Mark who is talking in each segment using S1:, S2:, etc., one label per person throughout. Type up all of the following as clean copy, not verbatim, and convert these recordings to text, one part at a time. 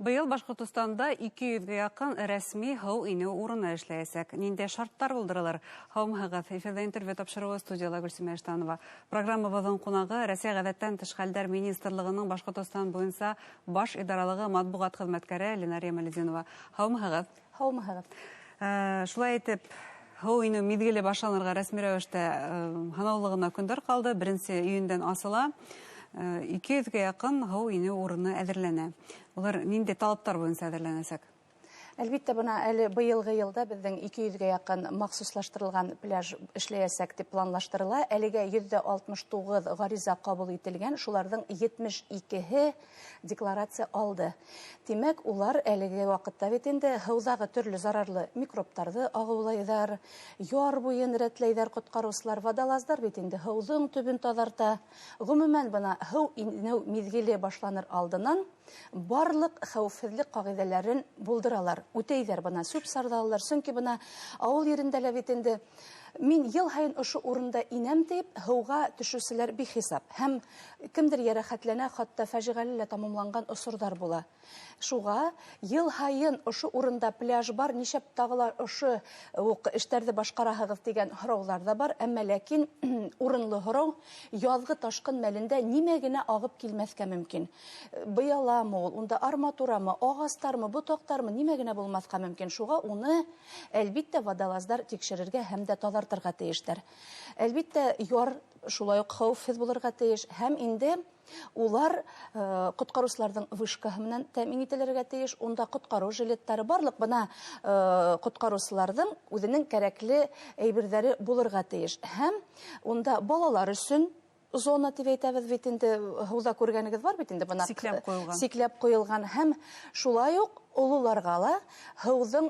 S1: Быйыл Башҡортостанда 200-гә яҡын рәсми һыу инеү урыны эшләйәсәк. Ниндәй шарттар булдырылыр? Һаумыһығыҙ! Эфирҙа интервью тапшырыуы, студияла Гөлсимә Иштанова. Программабыҙҙың ҡунағы Рәсәй ғәҙәттән тыш хәлдәр министрлығының Башҡортостан буйынса баш идаралығы матбуғат хеҙмәткәре Ленар Ямалетдинова. Һаумыһығыҙ!
S2: Һаумыһығыҙ!
S1: Шулай итеп, һыу инеү миҙгеле башланырға рәсми рәүештә һанаулы ғына көндәр ҡалды. 1 июндән асыла. 200-гә яҡын һыу инеү урыны әҙерләнә. Улар ниндәй талаптар буйынса әҙерләнәсәк?
S2: Әлбиттә, бына әле быйылғы йылда беҙҙең 200-гә яҡын махсуслаштырылған пляж эшләйәсәк тип планлаштырыла. Әлегә 169 ғариза ҡабул ителгән, шуларҙың 72-һе декларация алды. Тимәк, улар әлеге ваҡытта бит инде һыуҙағы төрлө зарарлы микробтарҙы ағыулайҙар, яр буйын рәтләйҙәр ҡотҡарыусылар, водолаздар бит инде һыуҙың төбөн таҙарта. Ғөмүмән, бына һыу инеү миҙгеле башланыр алдынан барлыҡ хәүефһеҙлек ҡағиҙәләрен булдыралар, үтәйҙәр, бына сүп-сарҙы алалар, сөнки бына ауыл ерендә лә бит инде мин йыл һайын ошо урында инәм тип һыуға төшөүселәр бихисап, һәм кемдер йәрәхәтләнә, хатта фажиғәле лә тамамланған осорҙар була. Шуға йыл һайын ошо урында пляж бар, нишләп тағы ла ошо уҡ эштәрҙе башҡараһығыҙ тигән һорауҙар ҙа бар, әммә ләкин урынлы һорау: яҙғы ташҡын мәлендә нимә генә ағып килмәҫкә мөмкин? Быяламы ул, унда арматурамы, ағастармы, ботаҡтармы, нимә генә булмаҫҡа мөмкин. Шуға уны, әлбиттә, водолаздар тикшерергә һәм дә таҙартырға тейештәр. Әлбиттә, яр шулай уҡ хәүефһеҙ булырға тейеш, һәм инде улар ҡотҡарыусыларҙың вышкаһы менән тәьмин ителергә тейеш, унда ҡотҡарыу жилеттары, барлыҡ бына ҡотҡарыусыларҙың үҙенең кәрәкле әйберҙәре булырға тейеш, һәм унда балалар өсөн зона тип әйтәбеҙ бит инде, һыуҙа күргәнегеҙ бар бит инде бына.
S1: Сикләп ҡуйылған.
S2: Сикләп ҡуйылған, һәм шулай уҡ ололарға ла һыуҙың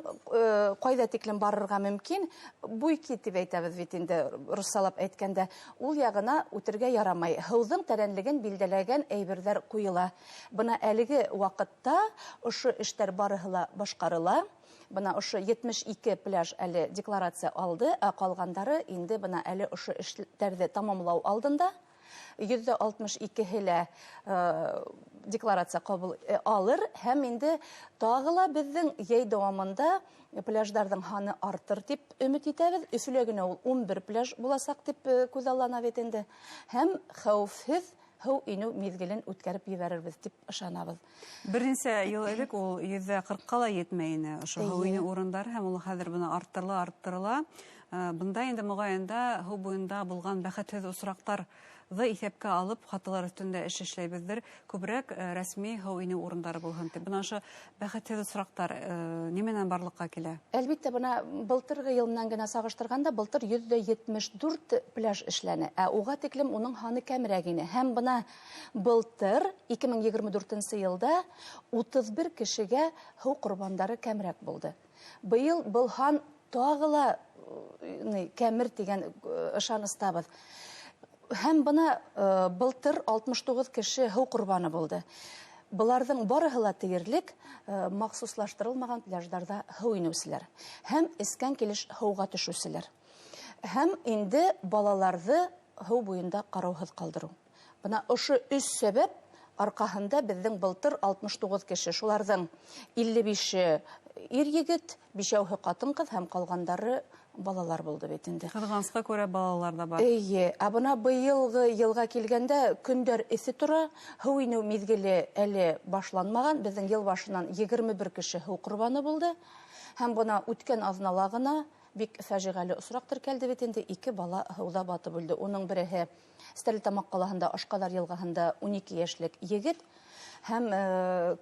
S2: ҡайҙа тиклем барырға мөмкин, буйки тип әйтәбеҙ бит инде руссалап әйткәндә, ул яғына үтергә ярамай, һыуҙың тәрәнлеген билдәләгән әйберҙәр ҡуйыла. Бына әлеге ваҡытта ошо эштәр барыһы ла башҡарыла. Бына ошо 72 пляж әле декларация алды, ә ҡалғандары инде бына әле ошо эштәрҙе тамамлау алдында. 62-һе лә декларация ҡабул алыр, һәм инде тағы ла беҙҙең йәй дауамында пляждарҙың һаны артыр тип өмөт итәбеҙ. Өфөлә генә ул 11 пляж буласаҡ тип күҙаллана бит инде, һәм хәүефһеҙ һыу инеү миҙгелен үткәреп ебәрербеҙ тип ышанабыҙ.
S1: Бер нисә йыл элек ул 140-ҡа ла етмәй ине ошо һыу инеү урындары, һәм ул хәҙер бына арттырыла, арттырыла. Бында инде моғайында һыу буйында булған бәхетһеҙ осраҡтарҙы иҫәпкә алып, хаталар өҫтөндә эш эшләйбеҙҙер, күберәк рәсми һыу инеү урындары булһын тип. Бына ошо бәхетһеҙ осраҡтар нимәнән барлыҡҡа килә?
S2: Әлбиттә, бына былтырғы йыл менән генә сағыштырғанда, былтыр 174 пляж эшләне, ә уға тиклем уның һаны кәмерәк ине. Һәм бына былтыр 2024 йылда 31 кешегә һыу ҡорбандары кәмерәк булды. Быйыл был һан тағы ла кәмер тигән ышаныстабыҙ. Һәм бына былтыр 69 кеше һыу ҡорбаны булды. Быларҙың барыһы ла тиерлек махсуслаштырылмаған пляждарҙа һыу инеүселәр һәм эскән килеш һыуға төшөүселәр. Һәм инде балаларҙы һыу буйында ҡарауһыҙ ҡалдырыу. Бына ошо өс сәбәп арҡаһында беҙҙең былтыр 69 кеше, шуларҙың 55-е ир егет, бишәүһе ҡатын-ҡыҙ һәм ҡалғандары балалар булды бит инде.
S1: Ҡыҙғанысҡа күрә, балалар ҙа бар.
S2: Эйе, ә бына быйылғы йылға килгәндә, көндәр эҫе тора, һыу инеү миҙгеле әле башланмаған. Беҙҙең йыл башынан 21 кеше һыу ҡорбаны булды. Һәм бына үткән аҙнала ғына бик фажиғәле осраҡ теркәлде бит инде, ике бала һыуҙа батып үлде. Уның береһе Стәрлетамаҡ ҡалаһында Ашҡаҙар йылғаһында 12 йәшлек егет һәм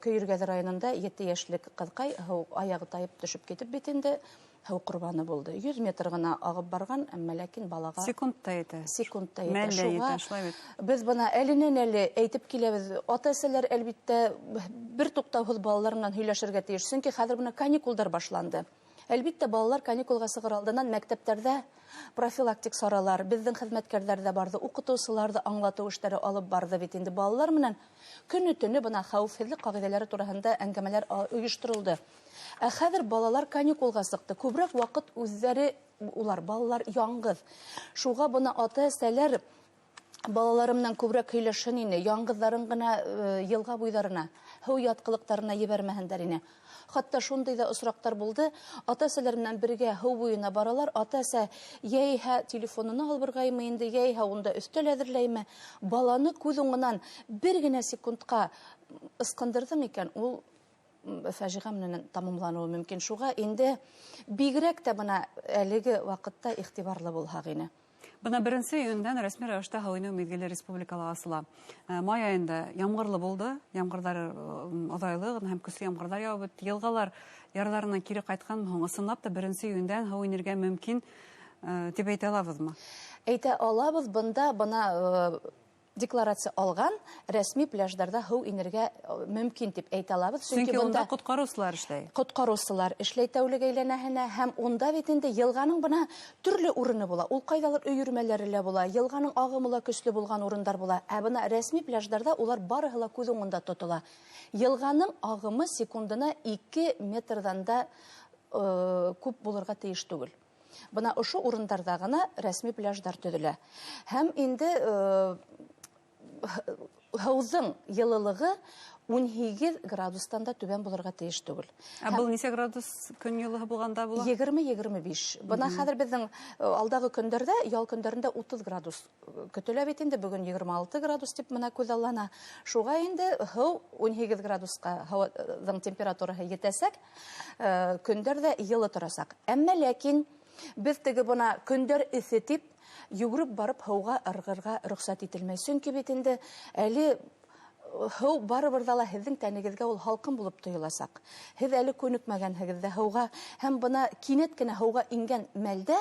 S2: Көйөргәҙ районында 7 йәшлек ҡыҙҡай һыу аяғы тайып төшөп китеп бит инде һыу ҡорбаны булды. 100 метр ғына ағып барған, әммә ләкин балаға
S1: Секундта етә.
S2: Секундта етә.
S1: Мәл дә
S2: Шуға
S1: етә, шулай бит.
S2: Беҙ бына әленән әле әйтеп киләбеҙ, ата-әсәләр, әлбиттә, бер туҡтауһыҙ балалар менән һөйләшергә тейеш, сөнки хәҙер бына каникулдар башланды. Әлбиттә, балалар каникулға сығыр алдынан мәктәптәрҙә профилактик саралар, беҙҙең хеҙмәткәрҙәр ҙә барҙы, уҡытыусылар ҙа аңлатыу эштәре алып барҙы бит инде балалар менән. Көнө-төнө бына хәүефһеҙлек ҡағиҙәләре тураһында әңгәмәләр ойошторолдо. Ә хәҙер балалар каникулға сыҡты. Күберәк ваҡыт үҙҙәре улар, балалар яңғыҙ. Шуға бына ата-әсәләр Балалары менән күберәк һөйләшһен ине, яңғыҙҙарын ғына йылға буйҙарына, һыу ятҡылыҡтарына ебәрмәһендәр ине. Хатта шундай ҙа осраҡтар булды, ата-әсәләр менән бергә һыу буйына баралар, ата-әсә йәйһә телефонына албырғаймы инде, йәйһә унда өҫтәл әҙерләйме, баланы күҙ уңынан бер генә секундҡа ысҡындырҙың икән, ул фажиғә менән тамамланыуы мөмкин. Шуға инде бигерәк тә бына әлеге ваҡытта иғтибарлы булһаҡ ине.
S1: Бына 1 июндән рәсми рәүештә һыу инеү миҙгеле республикала асыла. Май айында ямғырлы булды, ямғырҙар оҙайлы һәм көслө ямғырҙар яуып бөттө. Йылғалар ярҙарынан кире ҡайтҡан һуң, ысынлап та 1 июндән һыу инергә мөмкин тип әйтә алабыҙмы?
S2: Әйтә алабыҙ. Бында бына декларация алған рәсми пляждарҙа һыу инергә мөмкин тип әйтә алабыҙ.
S1: Сөнки унда ҡотҡарыусылар эшләй.
S2: Ҡотҡарыусылар эшләй тәүлек әйләнәһенә, һәм унда бит инде йылғаның бына төрлө урыны була. Ул ҡайҙалыр өйөрмәләре лә була, йылғаның ағымы ла көслө булған урындар була. Ә бына рәсми пляждарҙа улар барыһы ла күҙ уңында тотола. Йылғаның ағымы секундына 2 метрҙан да күп булырға тейеш түгел. Бына ошо урындарҙа ғына рәсми пляждар төҙөлә. Һәм инде һыуҙың йылылығы 18 градустан да түбән булырға тейеш түгел.
S1: Ә был нисә градус көн йылыһы булғанда була?
S2: 20-25. Бына хәҙер беҙҙең алдағы көндәрҙә, ял көндәрендә 30 градус көтөлә бит инде, бөгөн 26 градус тип бына күҙаллана. Шуға инде һыу 18 градусҡа һауаның температураһы етәсәк, көндәр ҙә йылы торасаҡ. Әммә ләкин беҙ теге бына көндәр эҫе тип йүгереп барып һыуға ырғырға рөхсәт ителмәй. Сөнки бит инде әле һыу барыбер ҙа ла һеҙҙең тәнегеҙгә ул һалҡын булып тойоласаҡ. Һеҙ әле күнекмәгәнһегеҙ ҙә һыуға, һәм бына кинәт кенә һыуға ингән мәлдә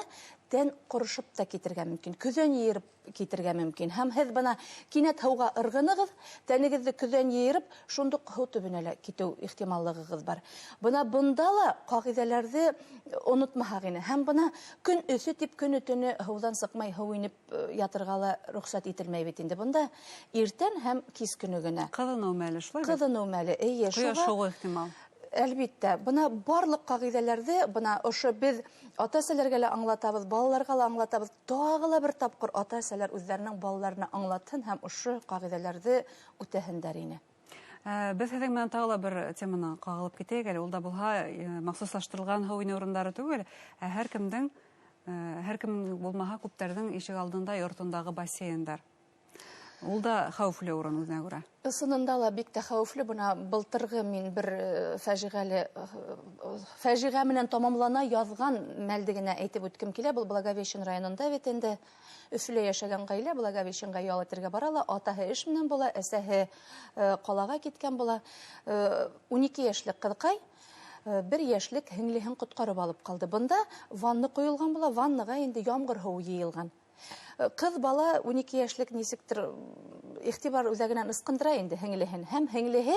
S2: тән ҡорошоп та китергә мөмкин, көҙән йыйырып китергә мөмкин. Һәм һеҙ бына кинәт һыуға ырғынығыҙ, тәнегеҙҙе көҙән йыйырып, шундуҡ һыу төбөнә лә китеү ихтималлығығыҙ бар. Бына бында ла ҡағиҙәләрҙе онотмаһаҡ ине. Һәм бына көн эҫе тип көнө төнө һыуҙан сыҡмай һыу инеп ятырға ла рөхсәт ителмәй бит инде. Бында иртән һәм кис көнө генә.
S1: Ҡыҙыныу мәле шулай бит?
S2: Ҡыҙыныу мәле, эйе,
S1: Ҡояш
S2: шуға
S1: шоғы ихтимал.
S2: Әлбиттә, бына барлыҡ ҡағиҙәләрҙе бына ошо беҙ ата-әсәләргә лә аңлатабыҙ, балаларға ла аңлатабыҙ. Тағы ла бер тапҡыр ата-әсәләр үҙҙәренең балаларына аңлатһын һәм ошо ҡағиҙәләрҙе үтәһендәр ине.
S1: Беҙ һеҙҙең менән тағы ла бер теманы ҡағылып китәйек әле. Ул да булһа, махсуслаштырылған һыу инеү урындары түгел, ә һәр кем булмаһа күптәрҙең ишек алдында, йортондағы бассейндар. Ул да хәүефле урын үҙенә күрә.
S2: Ысынында ла бик тә хәүефле. Бына былтырғы мин бер фажиғә менән тамамлана яҙған мәлде генә әйтеп үткем килә. Был Благовещен районында бит инде Өфөлә йәшәгән ғаилә Благовещенға ял итергә бара ла, атаһы эш менән була, әсәһе ҡалаға киткән була. 12 йәшлек ҡыҙыҡай 1 йәшлек һеңлеһен ҡотҡарып алып ҡалды. Бында ванна ҡойолған була, ваннаға инде ямғыр һыуы йыйылған. Ҡыҙ бала 12 йәшлек нисектер иғтибар үҙәгенән ысҡындыра инде һеңлеһен. Һәм һеңлеһе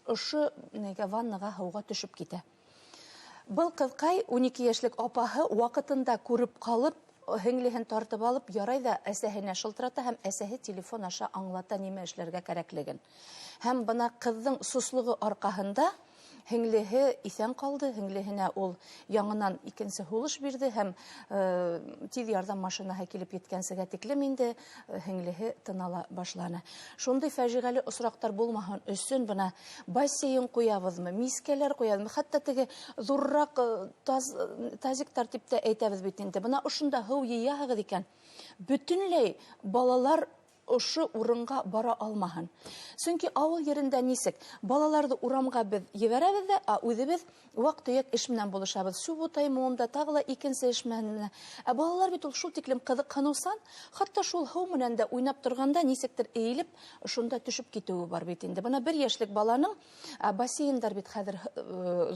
S2: ошо нигә ваннаға һыуға төшөп китә. Был ҡыҙҡай 12 йәшлек апаһы ваҡытында күреп ҡалып, һеңлеһен тартып алып, ярай ҙа әсәһенә шылтырата һәм әсәһе телефон аша аңлата нимә эшләргә кәрәклеген. Һәм бына ҡыҙҙың сослоғо арҡаһында һеңлеһе иҫән ҡалды, һеңлеһенә ул яңынан икенсе һулыш бирҙе һәм тиҙ ярҙам машинаһы килеп еткәнсегә тиклем инде һеңлеһе тын ала башланы. Шундай фажиғәле осраҡтар булмаһын өсөн бына бассейн ҡуябыҙмы, мискәләр ҡуябыҙмы, хатта теге ҙурыраҡ тазиктар тип тә әйтәбеҙ бит инде. Бына ошонда һыу йыяһығыҙ икән, бөтөнләй балалар ошо урынға бара алмаһын. Сөнки ауыл ерендә нисек? Балаларҙы урамға беҙ ебәрәбеҙ ҙә, ә үҙебеҙ ваҡ-төйәк эш менән булышабыҙ. Сүп утаймы унда, тағы ла икенсе эш менән. Ә балалар бит ул шул тиклем ҡыҙыҡһыныусан, хатта шул һыу менән дә уйнап торғанда нисектер эйелеп, шунда төшөп китеүе бар бит инде. Бына 1 йәшлек баланың, ә бассейндар бит хәҙер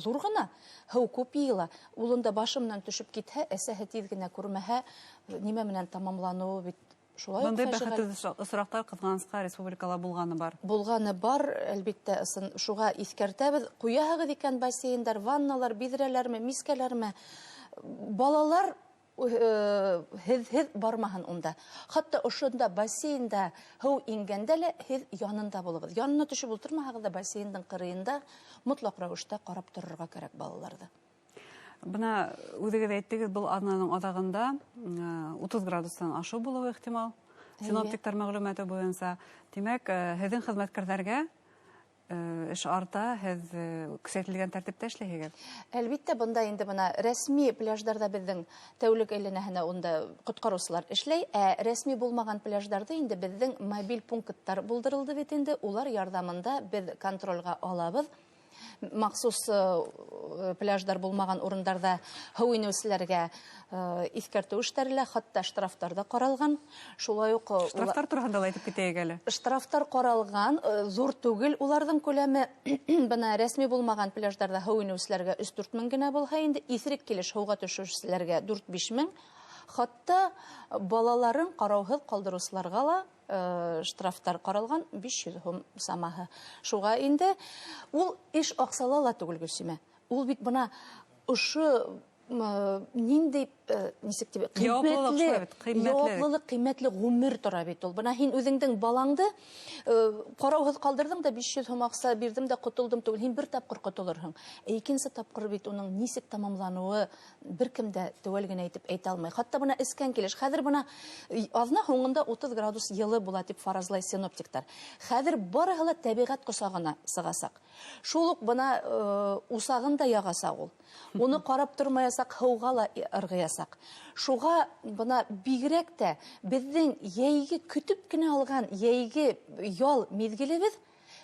S2: ҙур ғына, һыу күп йыйыла. Ул унда башы менән төшөп китһә, әсәһе тиҙ генә күрмәһә, нимә менән тамамланыуы бит шулай уҡ
S1: Бындай
S2: фажиғәле.
S1: бәхетһеҙ осраҡтар ҡыҙғанысҡа республикала булғаны бар.
S2: Булғаны бар, әлбиттә, ысын шуға иҫкәртәбеҙ. Ҡуяһығыҙ икән бассейндар, ванналар, биҙрәләрме, мискәләрме, балалар һеҙ бармаһын унда. Хатта ошонда бассейнда һыу ингәндә лә һеҙ янында булығыҙ. Янына төшөп ултырмаһағыҙ ҙа бассейндың ҡырыйында мотлаҡ рәүештә ҡарап торорға кәрәк балаларҙы.
S1: Бына үҙегеҙ әйттегеҙ, был аҙнаның аҙағында 30 градустан ашыу булыуы ихтимал. Синоптиктар мәғлүмәте буйынса. Тимәк, һеҙҙең хеҙмәткәрҙәргә эш арта, һеҙ көсәйтелгән тәртиптә эшләйһегеҙ.
S2: Әлбиттә, бында инде бына рәсми пляждарҙа беҙҙең тәүлек әйләнәһенә унда ҡотҡарыусылар эшләй, ә рәсми булмаған пляждарҙа инде беҙҙең мобиль пункттар булдырылды бит инде, улар ярҙамында беҙ контролға алабыҙ. Махсус пляждар булмаған урындарҙа һыу инеүселәргә иҫкәртеү эштәре лә, хатта штрафтар ҙа ҡаралған. Шулай уҡ
S1: штрафтар тураһында ла әйтеп китәйек әле.
S2: Штрафтар ҡаралған, ҙур түгел уларҙың күләме. Бына рәсми булмаған пляждарҙа һыу инеүселәргә 3-4 мең генә булһа инде, иҫерек килеш һыуға төшөүселәргә 4-5 мең, хатта балаларын ҡарауһыҙ ҡалдырыусыларға ла штрафтар ҡаралған 500 һум самаһы. Шуға инде ул эш аҡсала ла түгел, Гөлсимә. Ул бит бына ошо ниндәй, нисек тип, яуаплылыҡ, ҡиммәтле ғүмер тора бит ул. Бына һин үҙеңдең балаңды ҡарауһыҙ ҡалдырҙың да 500 һум аҡса бирҙем дә ҡотолдом түгел. Һин бер тапҡыр ҡотолорһоң. Ә икенсе тапҡыр бит уның нисек тамамланыуы бер кем дә теүәл генә әйтеп әйтә алмай. Хатта бына эскән килеш. Хәҙер бына аҙна һуңында 30 градус йылы була тип фаразлай синоптиктар. Хәҙер барыһы ла тәбиғәт ҡосағына сығасаҡ. Шул уҡ бына усағын да яғасаҡ ул. Уны ҡарап тормаясаҡ, һыуға ла ырғыясаҡ. Шуға бына бигерәк тә беҙҙең йәйге көтөп кенә алған йәйге ял миҙгелебеҙ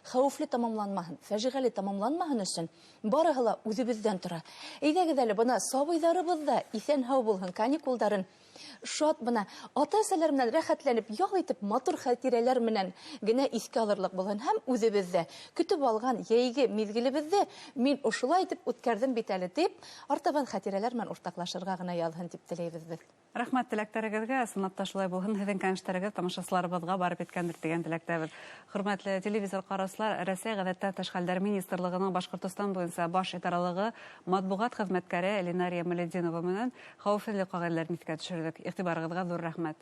S2: хәүефле тамамланмаһын, фәжиғәле тамамланмаһын өсөн барыһы ла үҙебеҙҙән тора. Әйҙәгеҙ әле бына сабыйҙарыбыҙ ҙа иҫән-һау булһын, каникулдарын шат бына ата-әсәләр менән рәхәтләнеп, ял итеп, матур хәтирәләр менән генә иҫкә алырлыҡ булһын. Һәм үҙебеҙ ҙә көтөп алған йәйге миҙгелебеҙҙе мин ошолай итеп үткәрҙем бит әле тип, артабан хәтирәләр менән уртаҡлашырға ғына яҙһын тип теләйбеҙ беҙ.
S1: Рәхмәт теләктәрегеҙгә, ысынлап та шулай булһын, һеҙҙең кәңәштәрегеҙ тамашасыларыбыҙға барып еткәндер тигән теләктәбеҙ. Хөрмәтле телевизор ҡараусылар, Рәсәй ғәҙәттән тыш хәлдәр министрлығының Башҡортостан буйынса баш идаралығы матбуғат хеҙмәткәре Ленария Малетдинова менән хәүефһеҙлек ҡағиҙәләрен иҫкә төшөрҙөк. Иғтибарығыҙға ҙур рәхмәт.